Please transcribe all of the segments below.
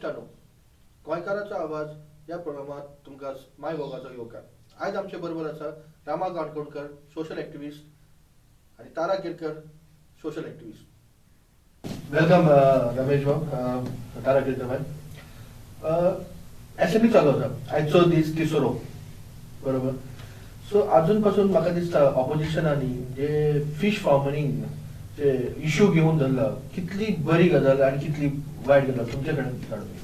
इश्टानो, गोंयकाराचो आवाज ह्या प्रोग्रामात तुमकां my मोगाचो येवकार. आयज आमचे बरोबर आसा रामा काणकोणकर, सोशल एक्टिविस्ट, आनी Tara Kerkar, social activist. Welcome Ramesh बाब, तारा केरकर बाय. असेंब्ली चालू आसा, आयचो दीस तिसरो, बरोबर? सो अजून पासून म्हाका दिसता ऑपोजिशनांनी जे फीश फार्मींग जे इशू घेवन धरला, कितली बरी गजाल आनी कितली वायट गजाल तुमचे कडेन जाणून.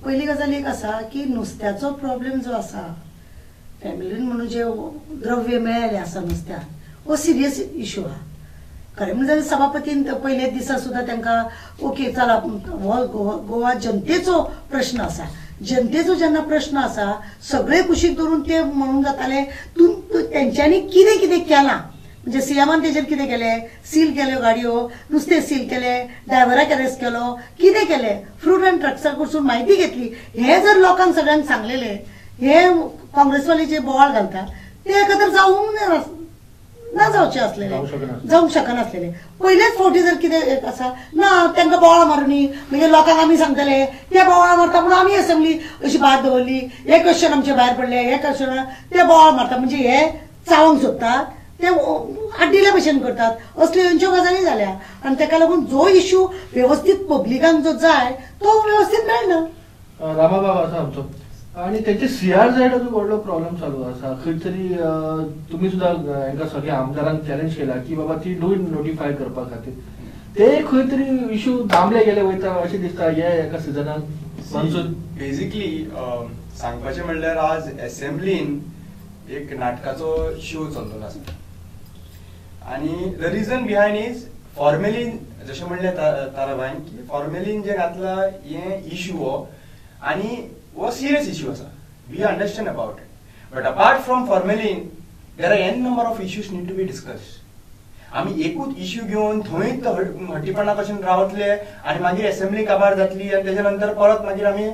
पयली गजाल एक आसा की नुस्त्याचो प्रॉब्लेम जो आसा, फॅमिलीन म्हणून जे द्रव्य मेळ्ळें आसा नुस्त्याक, हो सिरियस इशू आहा. खरें म्हणजे सभापतीन पयले दिसा सुद्दां तांकां ओके चला, हो गोवा जनतेचो प्रश्न आसा. जनतेचो जेन्ना प्रश्न आसा सगळे कुशीक धरून ते म्हणून जाताले तूं तेंच्यांनी कितें कितें केलां, म्हणजे सीएमान तेजेर कितें केलें, सील केल्यो गाडयो, नुस्तें सील केलें, ड्रायव्हराक अरेस्ट केलो, कितें केलें, फ्रूट अँड ट्रक्सा कडसून म्हायती घेतली. हें जर लोकांक सगळ्यांक सांगलेलें, हे काँग्रेसवाले जे बोवाळ घालता ते एका तर जावंक ना जावचे आसलेले, जावंक शकनासलेले. पयलेच फावटी जर कितें आसा ना तांकां बोवाळ मारुनी, म्हणजे लोकांक आमी सांगतले ते बोवाळ मारता म्हणून आमी असेंब्ली अशी भायर दवरली, हे क्वेश्चन आमचे भायर पडले, हे क्वेश्चन ते बोवाळ मारता, म्हणजे हे चावंक सोदतात, ते आड्डिल्या भशेन करतात, असल्यो हेंच्यो गजाली जाल्या. आनी ताका लागून जो इशू वेवस्थीत पब्लिकांक जो जाय तो व्यवस्थीत मेळना. रामाबाब आसा आमचो आनी तेंचे सीआरझेडाचो व्हडलो प्रॉब्लेम चालू आसा. खंय तरी तुमी सुद्दां हांकां सगळ्या आमदारांक चॅलेंज केला की बाबा ती do notify करपा खातीर, ते खंय तरी इशू दामले गेले वयता अशें दिसता ह्या एका सिजनाक. मान्सून बेजिकली सांगपाचें म्हणल्यार आज एसेंब्लीन एक नाटकाचो शो चल्लेलो आसा आनी the reason behind is formalin. जशें म्हणलें ताराबायन की फॉर्मेलीन जें घातलां हें इशू हो आनी हो सिरियस इशू आसा, we understand about it, but apart from formalin there are n number of issues need to be discussed. आमी एकूच इश्यू घेवन थंयच हट्टीपणा कशें रावतले आनी मागीर एसेंब्ली काबार जातली आनी तेच्या नंतर परत मागीर आमी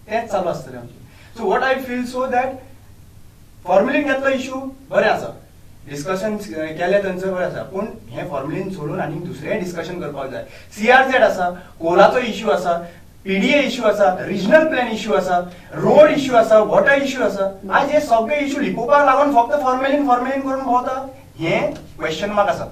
तेंच चालू आसतलें आमचें. So what I feel so that formalin घातलो इशू बरें आसा, डिस्कशन केलें थंयसर बरें आसा, पूण हें फॉर्मेलीन सोडून आनी दुसरें डिस्कशन करपाक जाय. सीआरझेड आसा, कोलाचो इश्यू आसा, पीडीए इश्यू आसा, रिजनल प्लॅन इश्यू आसा, रोड इश्यू आसा, वॉटर इश्यू आसा. आज हे सगळे इश्यू लिपोवपाक लागून फक्त फॉर्मेलीन फॉर्मेलीन करून भोंवता, हें क्वेश्चन मार्क आसा.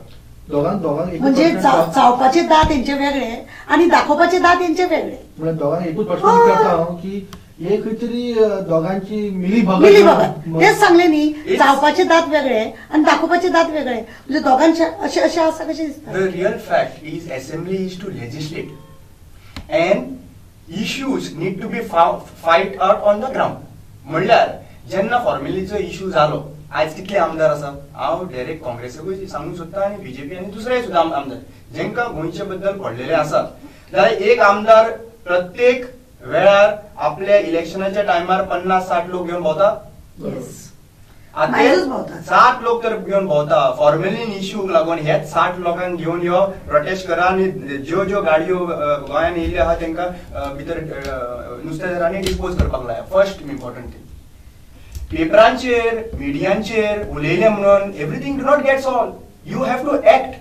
दोगांक दोगांक म्हणजे चावपाचे दांत हेंचे वेगळे आनी दाखोवपाचे दांत हेंचे वेगळे. म्हणजे दोगांक एकूच प्रश्न विचारता हांव की हे खंय तरी दोगांची मिली भगत, तेच सांगले न्ही, चावपाचे दांत वेगळे आनी दाखोवपाचे दांत वेगळे, म्हणजे दोगांचे अशें अशें आसा कशें दिसता. The real fact is assembly is to legislate and issues need to be fight out on the ground. म्हणल्यार जेन्ना फॉर्मेलीचो इश्यू जालो, आयज कितले आमदार आसा, हांव डायरेक्ट काँग्रेसीकूय सांगूंक सोदता आनी बीजेपी आनी दुसरे सुद्दां आमदार जेंकां गोंयचे बद्दल पडलेले आसा, जाल्यार एक आमदार प्रत्येक वेळार आपल्या इलेक्शनाच्या टायमार 50-60 लोक घेवन भोंवता, आतां 60 लोक तर घेवन भोंवता. फॉर्मेलीन इश्यूक लागून हेच 60 लोकांक घेवन यो प्रोटेस्ट करा आनी ज्यो ज्यो गाडयो गोंयांत येयल्यो आहा तेंकां भितर नुस्तें डिस्पोज करपाक लाया. फर्स्ट इम्पॉर्टंट थिंग, पेपरांचेर मिडियांचेर उलयलें म्हणून everything do not get solve. You have to act,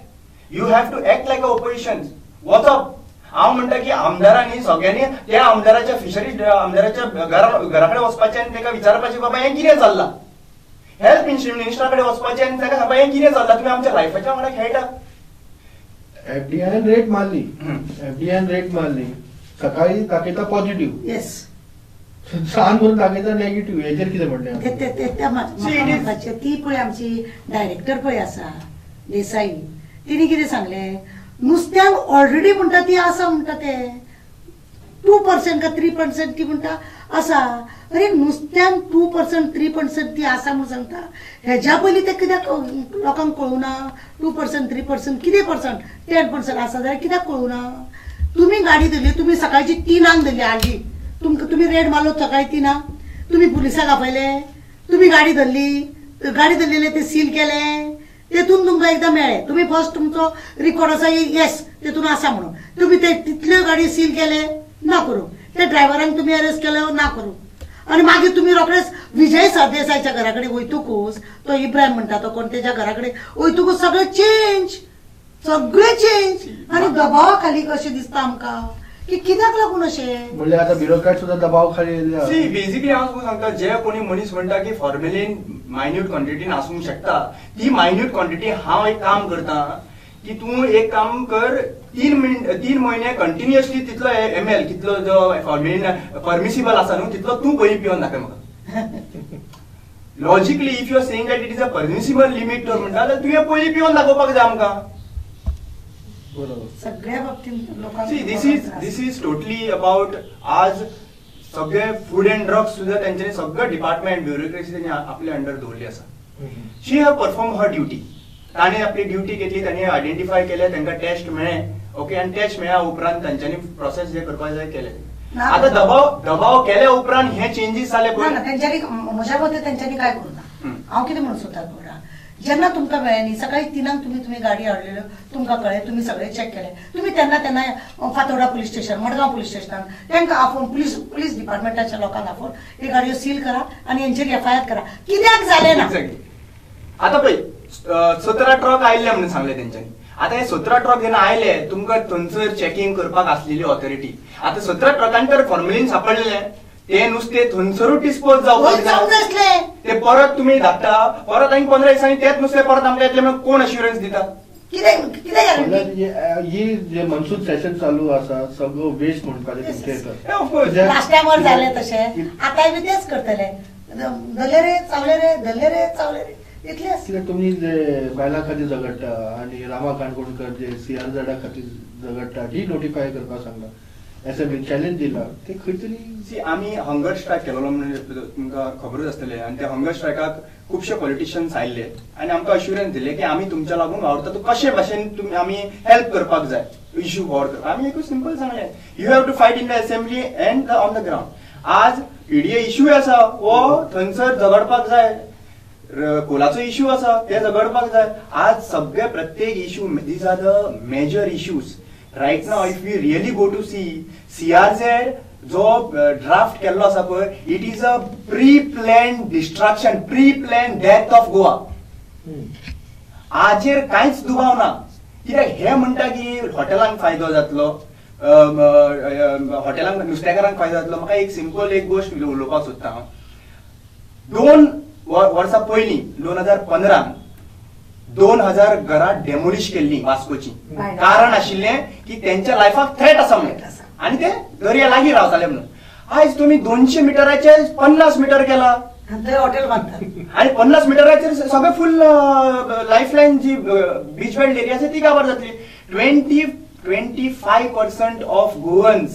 you have to act like a opposition. वचप हांव म्हणटा की आमदारांनी सगळ्यांनी त्या आमदाराच्या फिशरीज आमदाराच्या घरा कडेन वचपाचें आनी ताका विचारपाचें बाबा हें कितें चल्लां, हेल्थ मिनिस्टरा कडेन वचपाचें आनी ताका सांगपा हें कितें चल्लां, तुमी आमच्या लायफाच्या वांगडा खेळटा. एफडीआयन रेट मारली, एफडीआयन रेट मारली, सकाळी दाखयता पॉझिटिव्ह, येस, सांज म्हणून दाखयता नेगेटिव्ह, हेचेर कितें म्हणणें? ती पळय आमची डायरेक्टर पळय आसा देसाई, तिणी कितें सांगलें, नुस्त्याक ऑलरेडी म्हणटा ती आसा म्हणटा, ते 2% का 3% ती म्हणटा आसा. अरे नुस्त्यान 2% 3% ती आसा म्हणून सांगता, हेज्या पयलीं तें कित्याक लोकांक कळूं ना? 2% 3% कितें पर्संट 10% आसा जाल्यार कित्याक कळूं ना? तुमी गाडी धरली, तुमी सकाळची 3 धरली हाडली, तुमकां तुमी रेड मारलो सकाळी 3, तुमी पुलिसाक आपयले, तुमी गाडी धरली, गाडी धरलेले ते सील केले, तेतून तुमकां एकदां मेळ्ळें, तुमी फर्स्ट तुमचो रिकॉर्ड आसा येस तेतून आसा म्हणून, तुमी ते तितल्यो गाडी सील केले ना करूं, ते ड्रायव्हरांक तुमी अरेस्ट केले ना करूं, आनी मागीर तुमी रोखडेच विजय सरदेसायच्या घरा कडेन वयतकूच तो इब्राहिम म्हणटा तो कोण तेच्या घरा कडेन वयतकूच सगळें चेंज, सगळें चेंज आनी दबावा खाली कशें दिसता आमकां. की कित्याक लागून अशें म्हणल्यार आतां ब्युरोक्रॅट सुद्दां दबाव खाली. सी बेसिकली हांव तुका सांगता, जे कोणी मनीस म्हणटा की फॉर्मेलीन मायन्यूट क्वॉन्टिटीन आसूंक शकता, ती मायन्यूट क्वॉन्टिटी हांव एक काम करता की तूं एक काम कर, 3 म्हयने कंटिन्युअसली तितलो एम एल कितलो जो फॉर्मेलीन परमिसिबल आसा न्हू तितलो तूं पयलीं पिवन दाखय म्हाका. Logically if you are saying that it is a permissible limit तर म्हणटा जाल्यार तुवें पयलीं पिवन दाखोवपाक जाय आमकां. बरोबर, सगळ्या बाबतींत लोकांक. See, this is totally about आज सगळे फूड अँड ड्रग्स सुद्दां तेंच्यांनी सगळे डिपार्टमेंट ब्युरोक्रेसी तेंणी आपल्या अंडर दवरली आसा. She have perform her duty, ताणें आपली ड्युटी घेतली, ताणें आयडेंटिफाय केलें, तांकां टेस्ट मेळ्ळें, ओके, आनी टेस्ट मेळ्ळ्या उपरांत तांच्यांनी प्रोसेस जे करपाक जाय केले. आतां दबाव केल्या उपरांत हे चेंजीस जाले. ना, तेंच्यांनी म्हज्या मते तेंच्यांनी काय करूं ना. हांव कितें म्हणून सोदता खबर, जेन्ना तुमकां मेळ्ळें न्ही सकाळी 3 तुमी गाडी हाडलेल्यो, तुमकां कळ्ळें, तुमी सगळें चॅक केलें, तुमी तेन्ना तेन्ना Fatorda police station, Madgaon police स्टेशनान तांकां आपोवन पुलीस डिपार्टमेंटाच्या लोकांक आपोवन ही गाडयो सील करा आनी हेंचेर एफआयआर करा. कित्याक जालें ना? आतां पळय 17 ट्रक आयिल्ले म्हणून सांगलें तेंच्यांनी. आतां हे 17 ट्रक जेन्ना आयले तुमकां थंयसर चॅकिंग करपाक आसलेली ऑथॉरिटी, आतां 17 ट्रकांनी तर फॉर्मेलीन सापडलेलें, ते नुस्तें थंयसरूच डिस्पोज जावपाक जाय, ते परत तुमी धाडटा, परत आनी 15 दिसांनी तेच नुस्तें परत आमकां येतलें म्हणून कोण अश्युरन्स दिता? ही जे मनसून सेशन चालू आसा सगळो वेस्ट म्हणपाचें तुमचें. लास्ट टायमार जालें तशें, आतांय बी तेच करतले, धरले रे चावले रे, धरले रे चावले रे, इतलेंच. कित्याक तुमी जे बायलां खातीर झगडटा आनी रामा काणकोणकर जे सीआरझेडा खातीर झगडटा, डी नोटिफाय करपाक सांगला, असेंब्ली चॅलेंज दिला, ते खंय तरी. सी, आमी हंगर स्ट्रायक केलेलो म्हणजे तुमकां खबरूच आसतलें, आनी त्या हंगर स्ट्रायकाक खुबशे पॉलिटिशियन्स आयिल्ले आनी आमकां अश्युरन्स दिले की आमी तुमच्या लागून वावरता, तूं कशे भाशेन तुमी आमी हेल्प करपाक जाय, इश्यू फॉरवर्ड करपाक. आमी एकूच सिंपल सांगलें, you have to fight in the assembly and on the ground. आज पीडीए इश्यू आसा हो थंयसर झगडपाक जाय, कोलाचो इश्यू आसा ते झगडपाक जाय. आज सगळे प्रत्येक issue, these are the major issues right now. If we really go to see CRZ जो ड्राफ्ट केल्लो आसा पळय, it is a pre plan destruction, pre plan death of Goa. हाचेर कांयच दुबाव ना. कित्याक हे म्हणटा की हॉटेलांक फायदो जातलो, हॉटेलांक नुस्तेकारांक फायदो जातलो. म्हाका एक सिंपल एक गोश्ट उलोवपाक सोदता हांव. 2 वर्सां पयलीं 2015 2000 घरां डेमोलिश केल्ली वास्कोची. कारण आशिल्लें की तेंच्या लायफाक थ्रेट आसा म्हणून, आनी ते दर्या लागीं रावताले म्हणून. आयज तुमी 200 मिटराचेर 50 मिटर केला, हॉटेल बांदतात, आनी 50 मिटराचेर सगळे फूल लायफ लायन जी बीच बेल्ट एरिया आसा ती काबार जातली. 25% of Goans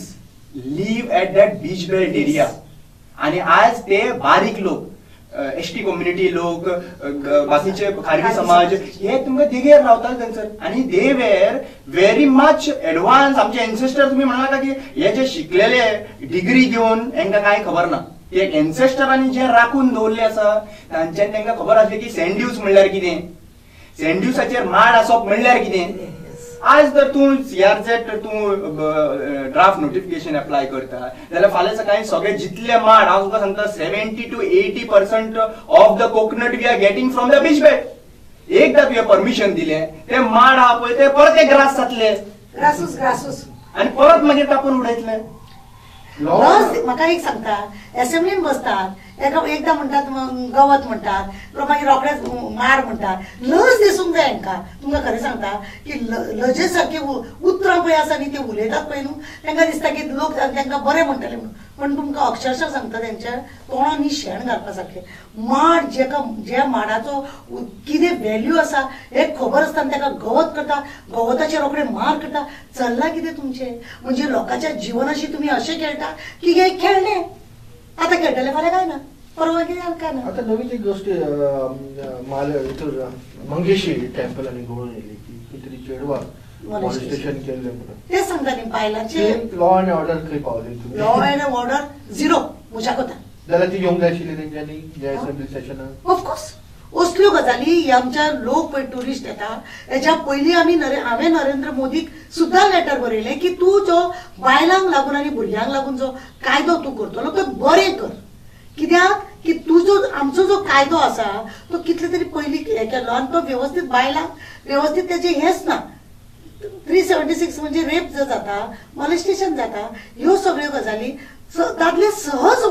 live at that beach belt area, आनी आज ते बारीक लोक, एसटी कम्युनिटी लोक, बाकीचे खारवी समाज, हे तुमकां देगेर रावताले थंयसर, आनी they were very much advance. आमचे एन्सेस्टर तुमी म्हणला की हे जे शिकलेले डिग्री घेवन हेंकां कांय खबर ना, ते एन्सेस्टरांनी जे राखून दवरले आसा तांच्यानी तांकां खबर आसलें की सँड ड्यूज म्हणल्यार कितें, सँड ड्यूसाचेर माड आसप म्हणल्यार कितें. आज जर तूं सीआरझेड तूं ड्राफ्ट नोटिफिकेशन अप्लाय करता जाल्यार फाल्यां सकाळी सगळे जितले माड, हांव तुका सांगता 70 to 80% of the coconut we are getting from the beach belt. एकदां तुवें परमिशन दिलें ते माड आहा पळय ते परत ते ग्रास जातले, ग्रासूच ग्रासूच, आनी परत मागीर कापून उडयतले. म्हाका एक सांगता, एसेंब्लीन बसतात, एकदां म्हणटात गवत म्हणटात, मागीर रोखडेच माड म्हणटात. लज दिसूंक जाय हांकां. तुमकां खरें सांगता की लजे सारकी उतरां पळय आसा न्ही, ते उलयतात पळय न्हू, तांकां दिसता की लोक तांकां बरें म्हणटले म्हणून. पण तुमकां अक्षरशः सांगता, तेंच्या तोंडान न्ही शेण घालपा सारकें. माड जेका, ज्या माडाचो कितें व्हॅल्यू आसा हें खबर आसतना ताका गवत करता, गवताचेर रोखडे मार करता. चल्लां कितें तुमचें? म्हणजे लोकांच्या जिवनाशी तुमी अशें खेळटा की हे खेळणें आतां खेळटले, फाल्यां काय ना, परवा कितें काय ना. आतां नवीन एक गोश्ट मंगेशी टेम्पल आनी घडून येयली की खंय तरी चेडवाक मॉलेस्टेशन केल्लें म्हणून. तेच सांगता न्ही, बायलांचे लॉ अँड ऑर्डर खंय पावले तुमी? लॉ अँड ऑर्डर झिरो म्हज्या कोता. जाल्यार ती येवंक जाय आशिल्ली तेंच्यांनी ह्या असेंब्ली सेशनाक. ऑफकोर्स असल्यो गजाली आमच्या लोक पळय ट्युरिस्ट येता हेच्या पयलीं आमी हांवें नरेंद्र मोदीक सुद्दां लेटर बरयलें की तूं जो बायलांक लागून आनी भुरग्यांक लागून जो कायदो तूं करतलो तो बरें कर. कित्याक की तुजो आमचो जो कायदो आसा तो कितले तरी पयलीं हे केल्लो आनी तो वेवस्थीत बायलांक वेवस्थीत तेजें हेंच ना, 376 म्हणजे रेप जर जाता, मॉलेस्टेशन जाता, ह्यो सगळ्यो गजाली दादले सहज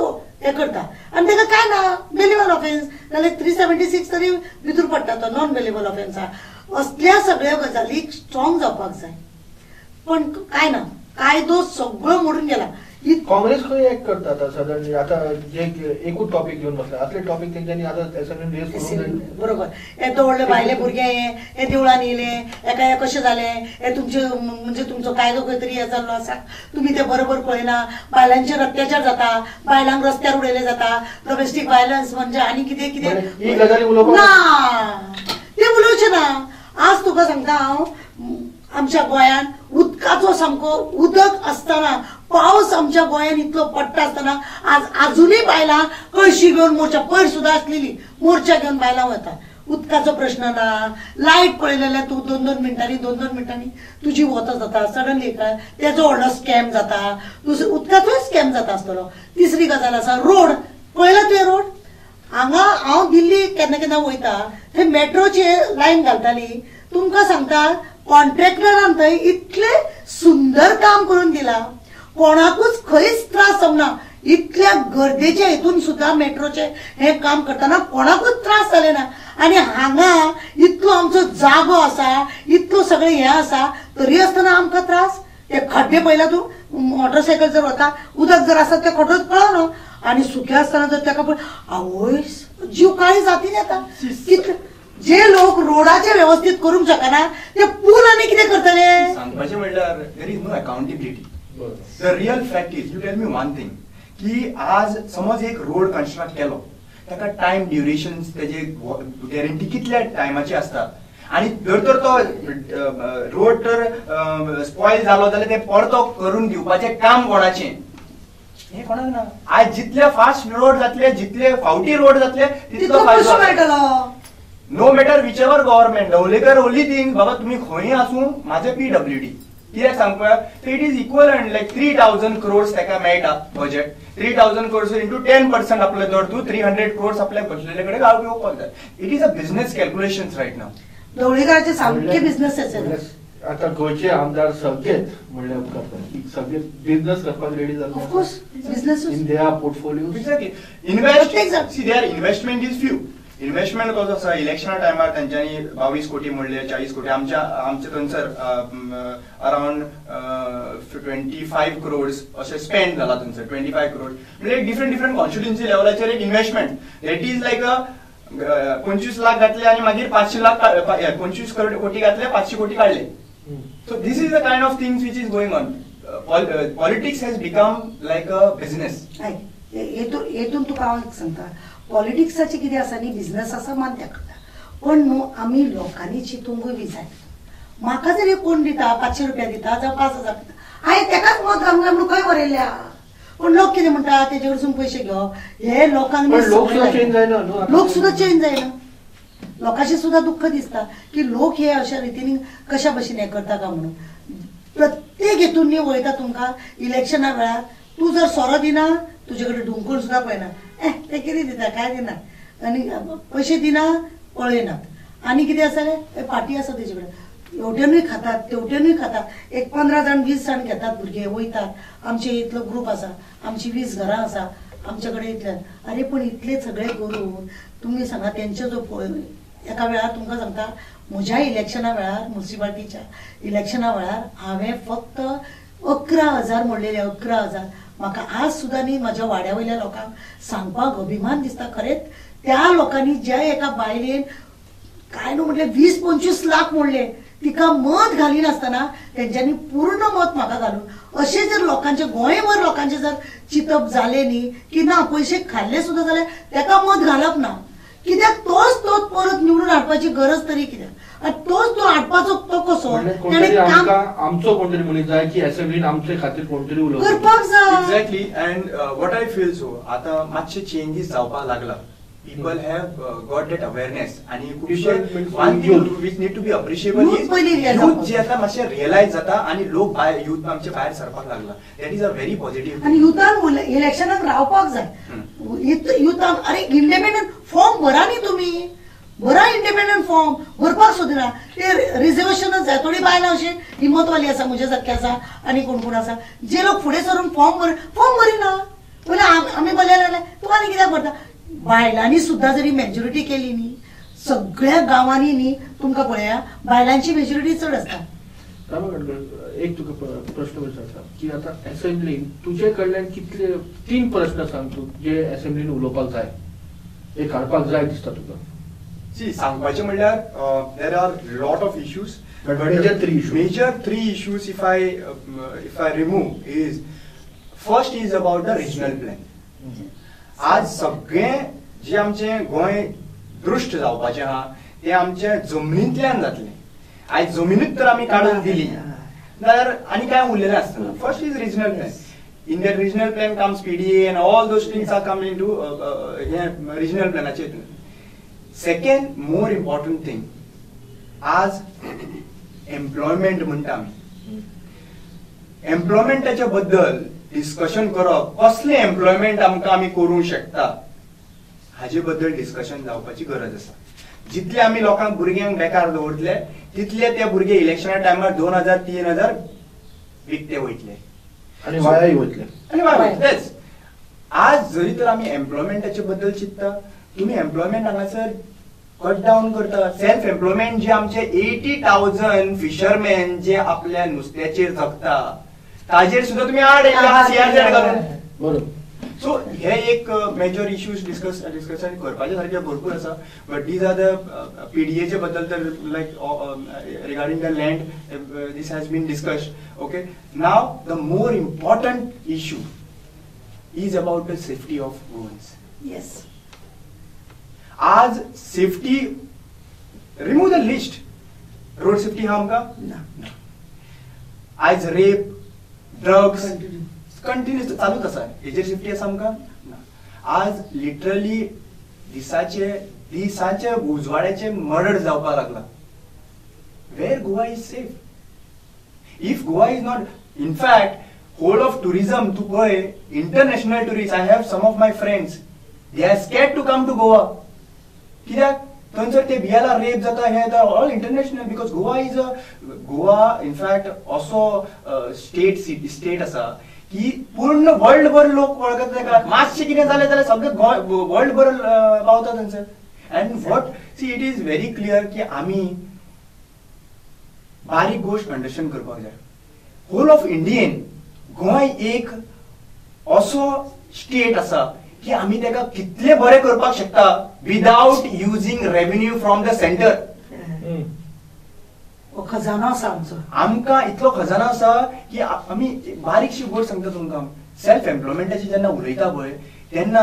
हे करता आनी ताका काय ना बेलेबल ऑफेन्स जाल्यार 376 तरी भितर पडटा तो नॉन बेलेबल ऑफेन्स आहा. असल्या सगळ्यो गजाली स्ट्रॉंग जावपाक जाय, पण काय ना कायदो सगळो मोडून गेला. काँग्रेस खंय एक्ट करता आतां सादारण आतां जे एकूच टॉपीक घेवन बसला असले टॉपीक तेंच्यांनी आतां असेंब्लीन रेज करूंक. बरोबर, येदो व्हडले भायले भुरगे हे देवळान येयले, एका हे कशें जालें, हे तुमचे म्हणजे तुमचो कायदो खंय तरी हे जाल्लो आसा, तुमी ते बरोबर पळयना, बायलांचेर अत्याचार जाता, बायलांक रस्त्यार उडयले जाता, डोमेस्टीक व्हायलन्स म्हणजे आनी कितें कितें ही गजाली उलोवपाक ना, ते उलोवचें ना. आज तुका सांगता हांव, आमच्या गोंयांत उदकाचो सामको उदक आसतना, पावस आमच्या गोंयांत इतलो पडटा आसतना आज आजुनूय बायलां कळशी घेवन मोर्चा, पयर सुद्दां आसलेली मोर्चा घेवन बायलां वता. उदकाचो प्रश्न ना, लायट पळयलें जाल्यार तूं दोन दोन मिनटांनी दोन दोन मिनटांनी तुजी वता जाता सडनली, काय तेजो व्हडलो स्कॅम जाता, दुसरो उदकाचोय स्कॅम जाता आसतलो. तिसरी गजाल आसा रोड, पळयला तुवें रोड? हांगा हांव दिल्ली केन्ना केन्ना वयता थंय मेट्रोची लायन घालताली, तुमकां सांगता कॉन्ट्रॅक्टरान थंय इतले सुंदर काम करून दिला, कोणाकूच खंयच त्रास जावना. इतल्या गर्देच्या हितून सुद्दां मेट्रोचे हे काम करतना कोणाकूच त्रास जाले ना. आनी हांगा इतलो आमचो जागो आसा, इतलो सगळें हें आसा, तरी आसतना आमकां त्रास. ते खड्डे पळयला तूं, मोटरसायकल जर वता उदक जर आसा ते खड्डो कळना, आनी सुकें आसतना जर ताका पळय आवय जीव काळी जातीन येता. कितले जे लोक रोडाचे व्यवस्थित करूंक शकना ते पूल आनी कितें करतले? सांगपाचें म्हणल्यार there is no accountability. The real fact is, you tell me one thing की आज समज एक रोड कन्स्ट्रक्ट केलो, ताका टायम ड्युरेशन तेजे गॅरंटी कितल्या टायमाची आसता, आनी जर तर तो रोड तर स्पॉयल जालो जाल्यार ते परतो करून दिवपाचें काम कोणाचें? हें कोणाक ना. आज जितले फास्ट रोड जातले, जितले फावटी रोड जातले, तितलो फायदो मेळटलो. No matter whichever government, Dhavalikar only thing बाबा तुमी खंय आसूं म्हाजें पीडब्ल्यूडी कित्याक सांगपा, it is equal and like 3000 crores ताका मेळटा बजेट. 3000 क्रोर्स इंटू 10% आपले जर तूं 300 क्रोर्स आपल्या बसलेले कडेन गांव घेवपाक जाय. It is a business calculation right now. ढवळीकराचे सामके बिझनेस. आतां गोंयचे आमदार सगळेच म्हणल्यार उपकारता की सगळे बिझनेस करपाक रेडी जाले. Of course business in their portfolio. Exactly invest, see their investment is few. Investment कसो आसा, इलेक्शना टायमार तेंच्यांनी 22 कोटी म्हणले, 40 कोटी, आमच्या आमचे थंयसर अरावंड 25 क्रोर्स अशें स्पेंड जाला थंयसर. 25 क्रोर्स म्हणजे डिफरंट डिफरंट कॉन्स्टिट्युएन्सी लेवलाचेर एक investment that is like a 25 lakh घातले आनी मागीर 500 लाख, 25 कोटी घातले, 500 कोटी काडले. So this is the kind of things which is going on. Politics has become like a business. हेतून तुका हांव एक सांगता, पॉलिटिक्साचे कितें आसा न्ही, बिझनस आसा मान्य करता, पण न्हू आमी लोकांनी चिंतूंकूय बी जाय. म्हाका जर कोण दिता 500 रुपया दिता जावं 5000 दिता, हांवें तेकाच मत घालूंक जाय म्हणून खंय बरयल्या? पण लोक कितें म्हणटा, तेजे कडसून पयशे घेवप, हे लोकांक लोक सुद्दां चेंज जायना. लोकांचें सुद्दां दुख्ख दिसता की लोक हे अशा रितीन कशा भशेन हें करता काय म्हणून. प्रत्येक हेतून न्ही वयता तुमकां इलेक्शना वेळार तूं जर सोरो दिना तुजे कडेन ढुंकून सुद्दां पळयना, ए ते कितें दिता काय दिना, आनी पयशे दिना पळयनात. आनी कितें आसा जाल्यार पार्टी आसा तेजे कडेन, हेवटेनूय खातात तेवटेनूय खातात, एक 15 जाण 20 जाण घेतात भुरगे वयतात. आमचे इतलो ग्रूप आसा, आमची 20 घरां आसा आमचे कडेन इतले. अरे पण इतले सगळे करून तुमी सांगा तेंचे जो एका वेळार तुमकां सांगता, म्हज्या इलेक्शना वेळार, मुन्सिपाल्टीच्या इलेक्शना वेळार हांवें फक्त 11,000 म्हणलेले, 11,000. म्हाका आज सुद्दां न्ही म्हज्या वाड्या वयल्या लोकांक सांगपाक अभिमान दिसता. खरेंच त्या लोकांनी ज्या एका बायलेन काय न्हू म्हटलें 20-25 लाख म्हणले, तिका मत घालिनासतना तेंच्यांनी पूर्ण मत म्हाका घालून अशें जर लोकांचे गोंयभर लोकांचे जर चिंतप जालें न्ही की ना पयशे खाल्ले सुद्दां जाल्यार तेका मत घालप ना, कित्याक तोच तो परत निवडून हाडपाची गरज तरी कित्याक, आनी तोच तो हाडपाचो तो कसो आमचो कोणतरी मनीस जाय की असेंब्लीन आमचे खातीर कोणतरी उलोवपाक करपाक जाय. Exactly. And what I feel so आतां मातशे चेंजीस जावपाक लागला. People have got that awareness आणि खुबशे one thing which need to be appreciable is youth जे आता मातशे रियलायज जाता आणि लोक युथ आमचे भायर सरपाक लागला. That is a very positive. आणि युथान इलेक्शनाक रावपाक जाय. युथान अरे इंडिपेंडंट फॉर्म भरा न्ही तुमी, बरा इंडिपेंडंट फॉर्म भरपाक सोदिना ते रिजर्वेशनच जाय. थोडी बायलां अशी हिम्मतवाली आसा म्हजे सारके आसा आनी कोण कोण आसा जे लोक फुडें सरून फॉर्म भरिना. पयलीं आमी भरले जाल्यार तूं आनी कित्याक भरता. बायलांनी सुद्दां जरी मेजॉरिटी केली न्ही सगळ्या गांवांनी न्ही तुमकां पळया बायलांची मेजॉरिटी चड आसता. एक तुका प्रश्न विचारता की आता असेंब्लीन तुजे कडल्यान कितले 3 प्रश्न सांग तूं जे असेंब्लीन उलोवपाक जाय, एक हाडपाक जाय दिसता तुका. सी सांगपाचें म्हणल्यार there are lot of issues, but major 3 issues. Major 3 issues if I remove is first is about the regional plan. आज सगळें जे आमचें गोंय दृश्ट जावपाचें आहा तें आमच्या जमनींतल्यान जातलें. आयज जमिनूच तर आमी काडून दिली जाल्यार आनी कांय उरलेलें आसतना. First is regional plan. In that regional plan comes PDA and all those things are come into hey regional प्लॅनाचे हितून. सेकंड मोर इम्पॉर्टंट थिंग, आज एम्प्लॉयमेंट म्हणटा आमी. एम्प्लॉयमेंटाच्या बद्दल डिस्कशन करप, कसलें एम्प्लॉयमेंट आमकां आमी करूंक शकता हाजे बद्दल डिस्कशन जावपाची गरज आसा. जितले आमी लोकांक भुरग्यांक बेकार दवरतले तितले ते भुरगे इलेक्शना टायमार 2000 3000 विकते वयतले आनी वायाय वयतले आनी वाया वयतलेच. आज जरी तर आमी एम्प्लॉयमेंटाचे बद्दल चिंतता, तुमी एम्प्लॉयमेंट हांगासर कट डावन करता. सेल्फ एम्प्लॉयमेंट जे आमचे 80,000 फिशरमॅन जे आपल्या नुस्त्याचेर जगता ताजेर सुद्धा तुमी आड येयला सीआरझेड घालून. बरोबर. सो हे एक मेजर इश्यूज डिस्कशन करपाचे सारखे भरपूर आसा. बट these are the पीडीएचे बद्दल तर like regarding the land this has been discussed. Okay, now the more important issue is about the safety of Goans. Yes, आज safety remove the list. Road safety हा आमकां ना. आयज rape, drugs continuous चालूच आसा, हेजेर सेफ्टी आसा आमकां ना. आज लिटरली दिसाचे दिसाचे उजवाड्याचे मर्डर जावपाक लागला. Where Goa is safe? If Goa is not, in fact whole of tourism तूं पळय, international tourist, I have some of my friends, they are scared to come to Goa. कित्याक थंयसर ते भियेला, रेप जाता, हे जाता, all international. Because Goa is a Goa in fact असो state आसा की पूर्ण वर्ल्ड भर लोक वळखता ताका. मातशें कितें जालें जाल्यार सगळें गोंय वर्ल्ड भर पावता थंयसर. And what see it is very clear की आमी बारीक गोश्ट अंडरस्टँड करपाक जाय. होल ऑफ इंडियेन गोंय एक असो स्टेट आसा की आमी ताका कितले बरें करपाक शकता without using revenue from the centre. खजानो आसा आमचो, आमकां इतलो खजानो आसा की आमी बारीकशी गोश्ट सांगता तुमकां. सेल्फ एम्प्लॉयमेंटाची जेन्ना उलयता पळय तेन्ना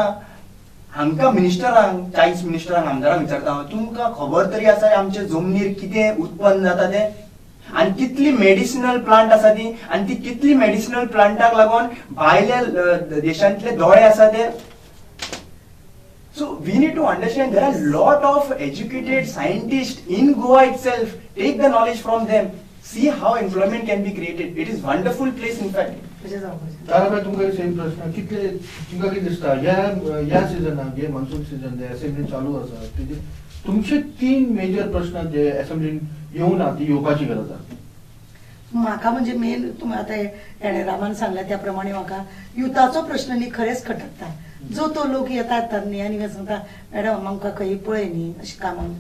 हांकां मिनिस्टरांक, 40 मिनिस्टरांक, आमदारांक विचारता हांव, तुमकां खबर तरी आसा आमच्या जमनीर कितें उत्पन्न जाता तें आनी कितली मेडिसिनल प्लांट आसा ती आनी ती कितली मेडिसिनल प्लांटाक लागून भायल्या देशांतले दोळे आसा ते. So we need to understand there are lot of educated scientists in Goa itself. Take the knowledge from them. See how employment can be created. It is wonderful place in fact. तारा तुमकां same प्रश्न, कितले तुमकां कितें दिसता ह्या सिजनाक, हे monsoon season जे assembly चालू आसा तेजे तुमचे 3 मेजर प्रश्न जे असेंब्लीन येवना ती येवपाची गरज आसा? म्हाका म्हणजे मेन तुमी आतां हेणे रामान सांगलें त्या प्रमाणे म्हाका युथाचो प्रश्न न्ही खरेंच खटकता. जो तो लोक येतात न्ही आनी सांगता मॅडम आमकां खंय पळय न्ही अशें कामाक,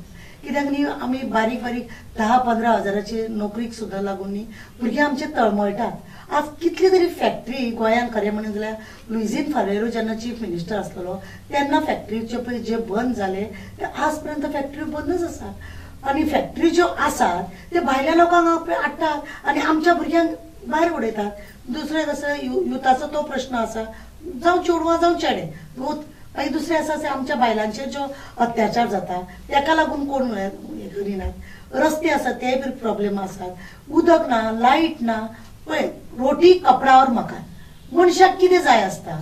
कित्याक न्ही आमी बारीक बारीक 10-15 हजाराचे नोकरीक सुद्दां लागून न्ही भुरगीं आमचे तळमळटात. आज कितली तरी फॅक्टरी गोंयांत, खरें म्हणून जाल्यार लुइझीन फारेरो जेन्ना चीफ मिनिस्टर आसलेलो तेन्ना फॅक्टरीचे पळय जे बंद जाले ते आज पर्यंत फॅक्टरी बंदच आसा. आनी फॅक्टरी ज्यो आसात ते भायल्या लोकांक हाडटात आनी आमच्या भुरग्यांक भायर उडयतात. दुसरें कसं युथाचो तो प्रश्न आसा, जावं चेडवां जावं चेडे बोथ. मागीर दुसरें आसा आमच्या बायलांचेर ज्यो अत्याचार जाता तेका लागून कोण हें करिनात. रस्ते आसात ते बी प्रॉब्लेम आसात, उदक ना, लायट ना. पळय रोटी कपडावर मकान, मनशाक कितें जाय आसता?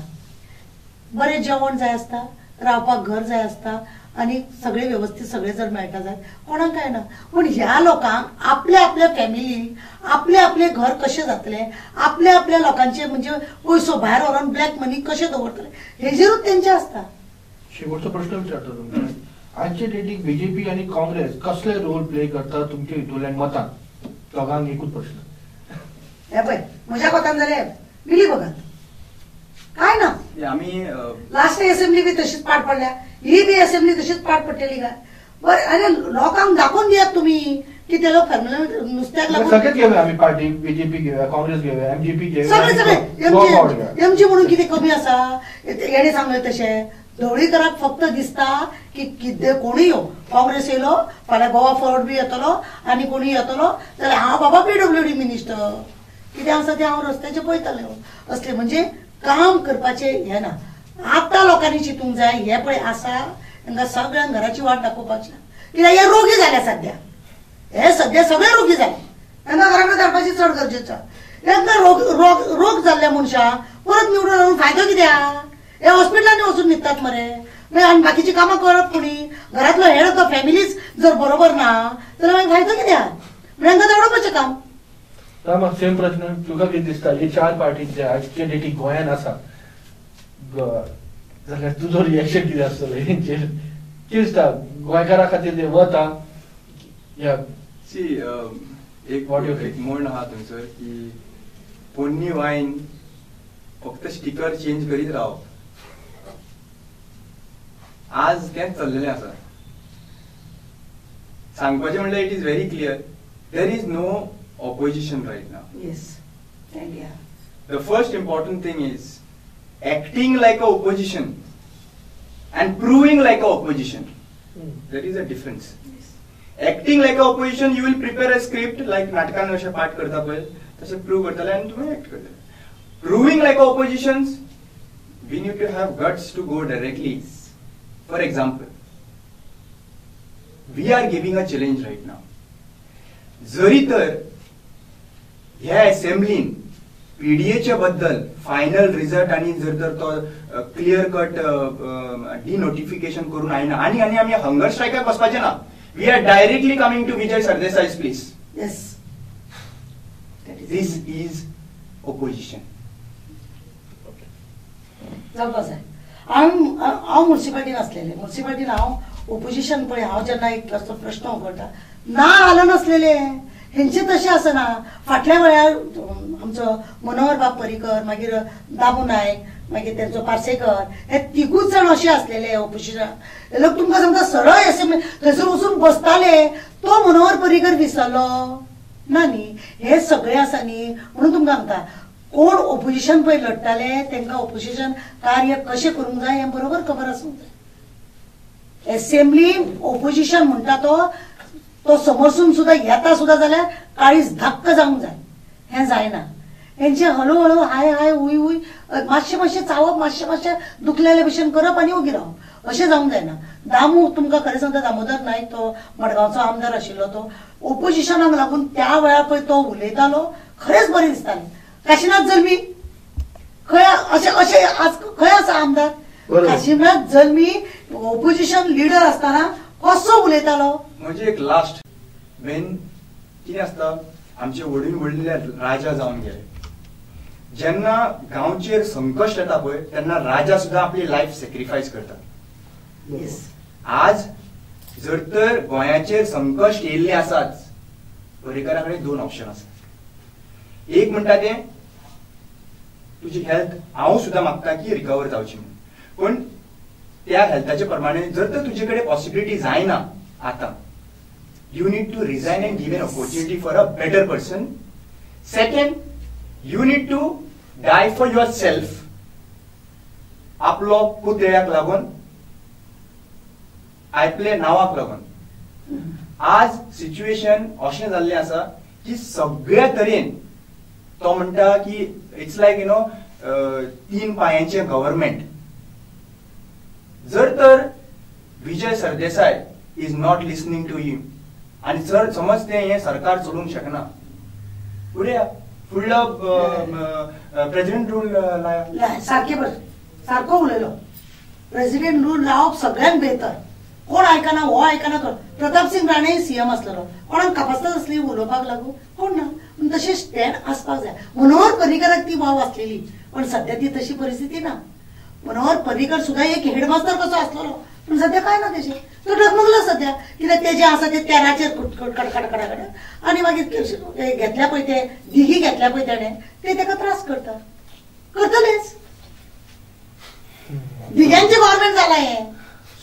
बरें जेवण जाय आसता, रावपाक घर जाय आसता आनी सगळे व्यवस्थीत सगळे जर मेळटा जाय कोणाक काय ना. पूण ह्या लोकांक आपल्या आपल्या फॅमिलीक आपले आपले घर कशें जातलें, आपल्या आपल्या लोकांचे म्हणजे पयसो भायर व्हरोन ब्लॅक मनी कशें दवरतले हेजेरूच तेंचे आसता. शेवटचो प्रश्न विचारता तुमकां, आजचे डेटीक बीजेपी आनी काँग्रेस कसले रोल प्ले करता तुमच्या हितूंतल्यान मतान? दोगांक एकूच प्रश्न. हे पळय म्हज्या कोतान जाल्यार मिली बघत काय ना, आमी लास्ट असेंब्ली बी तशीच पाड पडल्या, ही बी असेंब्ली तशीच पाड पडटली काय? बरं, अरे लोकांक दाखोवन दियात तुम्ही की ते लोक फॅमिली नुस्त्याक लागून सगळेच घेऊया आमी, पार्टी बीजेपी घेऊया, काँग्रेस घेऊया, एमजीपी घेऊया, सगळे सगळे एमजी म्हणून कितें कमी आसा? हेणे सांगलें तशें ढवळीकराक फक्त दिसता की कितें कोणूय यो, काँग्रेस येयलो फाल्यां गोवा फॉरवर्ड बी येतलो आनी कोणूय येतलो जाल्यार हांव बाबा पीडब्ल्यूडी मिनिस्टर कितें आसा तें हांव रस्त्याचेर पळयतलें. असलें म्हणजे काम करपाचें हें ना. आतां लोकांनी चिंतूंक जाय हें पळय आसा तांकां सगळ्यांक घराची वाट दाखोवपाची, कित्याक हे रोगी जाल्या सद्या, हे सद्या सगळे रोगी जाले, तांकां घरा कडेन धाडपाची चड गरजेचो. तांकां रोग रोग रोग जाल्ल्या मनशाक परत निवडून हाडून फायदो कित्याक? हे हॉस्पिटलांनी वचून न्हिदतात मरे, मागीर आनी बाकीची कामां करप कोणी? घरांतलो हेड ऑफ the फॅमिलीच जर बरोबर ना जाल्यार मागीर फायदो कित्याक? म्हणून तांकां धाडोवपाचें काम. रामा, सेम प्रश्न, तुका कितें दिसता हे चार पार्टी जे आजच्या डेटीक गोंयान आसा जाल्यार तुजो रिएक्शन कितें आसतलें हेंचेर? कितें दिसता गोंयकारा खातीर ते वता? सी, एक एक म्हण आहा थंयसर की पोन्नी वायन फक्त स्टिकर चेंज करीत रावप. आज तेंच चल्लेलें आसा. सांगपाचें म्हणल्यार it is very clear, there is no opposition right now. Yes. Yeah. The first important thing is acting like a opposition and proving like a opposition. There is a difference. Yes. Acting like a opposition, you will prepare a script like नाटकान अशें पाठ करता पळय तशें prove करतले आनी तुमी act करतले. Proving like a opposition, we need to have guts to go directly. For example, we are giving a challenge right now. जरी तर ह्या असेंब्लीन पीडीएच्या बद्दल फायनल रिजल्ट आनी जर तर तो क्लियर कट डिनोटिफिकेशन करून आयना आनी आनी आमी हंगर स्ट्रायकाक बसपाचें ना. We are directly coming to Vijay Sardesai's place. Yes, this is opposition. जावपाक जाय. हांव मुन्सिपाल्टीन आसलेलें, मुन्सिपाल्टीन हांव ओपोजिशन पळय हांव जेन्ना एक असो प्रश्न उगडटा ना हालनासलेले हेंचे तशें आसना. फाटल्या वेळार आमचो मनोहर बाब पर्रीकर, मागीर दामू नायक, मागीर तेंचो पार्सेकर, हे तिगूच जाण अशे आसलेले ओपोजिशन. हे लोक तुमकां सांगता सरळ असेंब्ली थंयसर वचून बसताले. तो मनोहर पर्रीकर विसरलो ना न्ही. हे सगळे आसा न्ही, म्हणून तुमकां सांगता कोण ओपोजिशन पळय लडटाले तेंकां ओपोजिशन कार्य कशें करूंक जाय हें बरोबर खबर आसूंक जाय. एसेंब्ली ओपोजिशन म्हणटा तो तो समोरसून सुद्दां येता सुद्दां जाल्यार काळीज धक्क जावंक जाय. हें जायना. हेंचे हळू हळू हाय हाय हुय हुय मातशें मातशें चावप, मातशें मातशें दुखलेले भशेन करप आनी ओगी रावप अशें जावंक जायना. दामू तुमकां खरें सांगता, दामोदर नायक तो मडगांवचो आमदार आशिल्लो, तो ओपोजिशनाक लागून त्या वेळार पळय तो उलयतालो खरेंच बरें दिसतालें. काशीनाथ जल्मी खंय अशें अशें आज खंय आसा आमदार? काशीनाथ जल्मी ओपोजिशन लिडर आसतना कसो उलयतालो. म्हणजे एक लास्ट मेन कितें आसता, आमचे व्हडील व्हडले राजा जावन गेले. जेन्ना गांवचेर संकश्ट येता पळय तेन्ना राजा सुद्दां आपली लायफ सेक्रिफायस करता. आज जर तर गोंयाचेर संकश्ट येयल्लें आसाच, पर्रीकरा कडेन दोन ऑप्शन आसा. एक म्हणटा तें तुजी हेल्थ हांव सुद्दां मागता की रिकवर जावची म्हणून, पूण त्या हेल्थाचे प्रमाणे जर तर तुजे कडेन पॉसिबिलिटी जायना आतां, you need to resign and give an opportunity for a better person. Second, you need to die for yourself. आपलो पुतळ्याक लागून, आपले नांवाक लागून. आज सिच्युएशन अशें जाल्लें आसा की सगळ्या तरेन तो म्हणटा की it's like you know तीन पायांचें गव्हर्मेंट. जर तर Vijay Sardesai is not listening to him आनी जर समज तें हें सरकार चलोवंक शकना, फुडें फुडलो प्रेजिडेंट रूल लाया. सारकें बरें, सारको उलयलो. प्रेजिडेंट रूल लावप सगळ्यांत बेहतर. कोण आयकना, हो आयकना तो. प्रताप सिंग राणे सीएम आसलेलो, कोणाक कापास्ताद आसली उलोवपाक लागू कोण ना, पूण तशें स्टँड आसपाक जाय. मनोहर पर्रीकराक ती वाव आसलेली, पण सद्या ती तशी परिस्थिती ना. मनोहर पर्रीकर सुद्दां एक हेडमास्तर कसो आसलेलो पूण सद्या कांय ना तेजें, तो डगमगलो सद्या, कित्याक ते जे आसा ते तेलाचेर कडकड कडकड आनी मागीर घेतल्या पळय ते दिगी घेतल्या पळय तेणें ते तेका त्रास करता, करतलेच. दिग्यांचें गव्हर्मेंट जालां हें,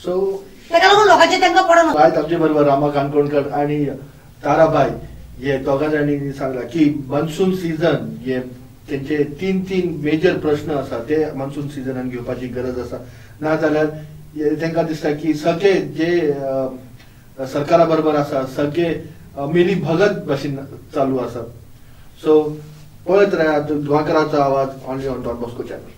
सो तेका लागून लोकांचें तांकां पडना. आयज आमचे बरोबर रामा काणकोणकर आनी ताराबाय हे दोगा जाणांनी सांगला की मॉन्सून सिजन हे तेंचे तीन तीन मेजर प्रश्न आसा ते मॉन्सून सिजनान घेवपाची गरज आसा. नाजाल्यार तांकां दिसता की सगळे जे सरकारा बरोबर आसा सगळे मिली भगत भशेन चालू आसा. सो पळयत राहात गोंयकाराचो आवाज only on Don Bosco channel.